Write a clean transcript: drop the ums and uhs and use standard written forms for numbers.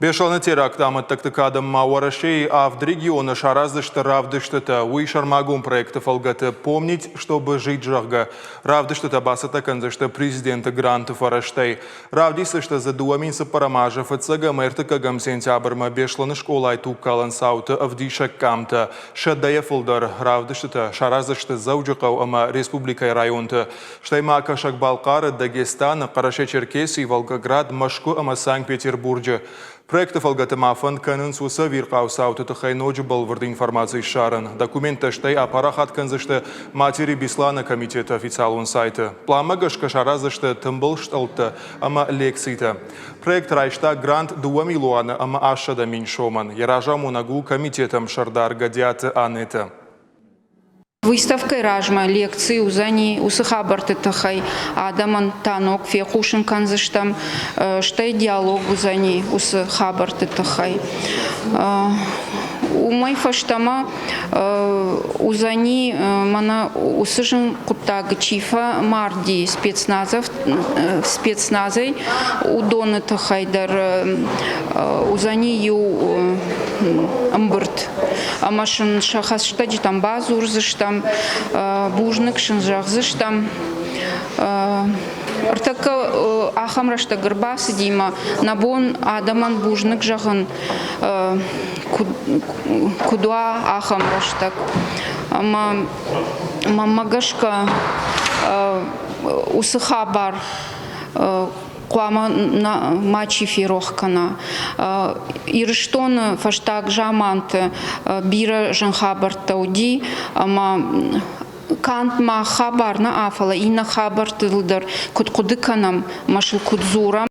Беслӕны теракты амӕттӕгты кадӕн ма Уӕрӕсейы авд регионы сараздзысты равдыстытӕ. Уый сӕрмагонд проекты фӕлгӕты «Помнить, чтобы жить», зӕгъгӕ, равдыстытӕ бацӕттӕ кӕндзысты президенты гранты фӕрӕзтӕй. Равдисдзысты дзы 2004 азы фыццӕгӕм ӕртыккӕгӕм сентябрмӕ Беслӕны скъолайы тугкалӕн цауты ӕвдисӕг къамтӕ. Сӕдӕйӕ фылдӕр равдыстытӕ сараздзысты Дзӕуджыхъӕу ӕмӕ республикӕйы районты. Стӕй ма Кӕсӕг-Балхъары, Дагестаны, Хъӕрӕсе-Черкесийы, Волгоград, Мӕскуы ӕмӕ Санкт-Петербурджы. Проекты фӕлгӕты ма фӕнд кӕнынц уыцы ӕвирхъау цауты тыххӕй ноджы бӕлвырд информаци ссарын. Документтӕ стӕй апарахат кӕндзысты Матери Беслана комитеты официалон сайты. Пъланмӕ гӕсгӕ сараздзысты тымбыл стъӕлттӕ ӕмӕ лекцитӕ. Проект райста грант дыууӕ милуаны ӕмӕ 800 000 сомӕн. Йӕ разамонӕг у комитеты ӕмсӕрдар Гӕдиаты Анетӕ. Выставкӕйы размӕ лекци уыдзӕни уыцы хабӕртты тыххӕй, адӕмӕн та ног фехъусын кӕндзыстӕм, стӕй диалог уыдзӕни уыцы хабӕртты тыххӕй. Уымӕй фӕстӕмӕ уыдзӕни мӕнӕ уыцы зын хъуыддаг чи фӕмарди спецназӕй, уыдоны тыххӕй дӕр уыдзӕни иу ӕмбырд. Ӕмӕ сын сӕ хӕстӕджытӕм бадзурдзыстӕм, бузныг сын зӕгъдзыстӕм. Ӕртӕккӕ ахӕм рӕстӕг ӕрбацыди мӕ нӕ бон адӕмӕн бузныг зӕгъын куыд уа, ахӕм рӕстӕг. Ӕмӕ мӕнмӕ гӕсгӕ уыцы хабар хъуамӕ мачи ферох кӕна. Ирыстоны фӕстаг заманты бирӕ зын хабӕрттӕ уыди ӕмӕ канд мах хабар нӕ, фӕлӕ иннӕ хабӕрттыл дӕр куыд хъуыды кӕнӕм ӕмӕ сыл куыд дзурӕм.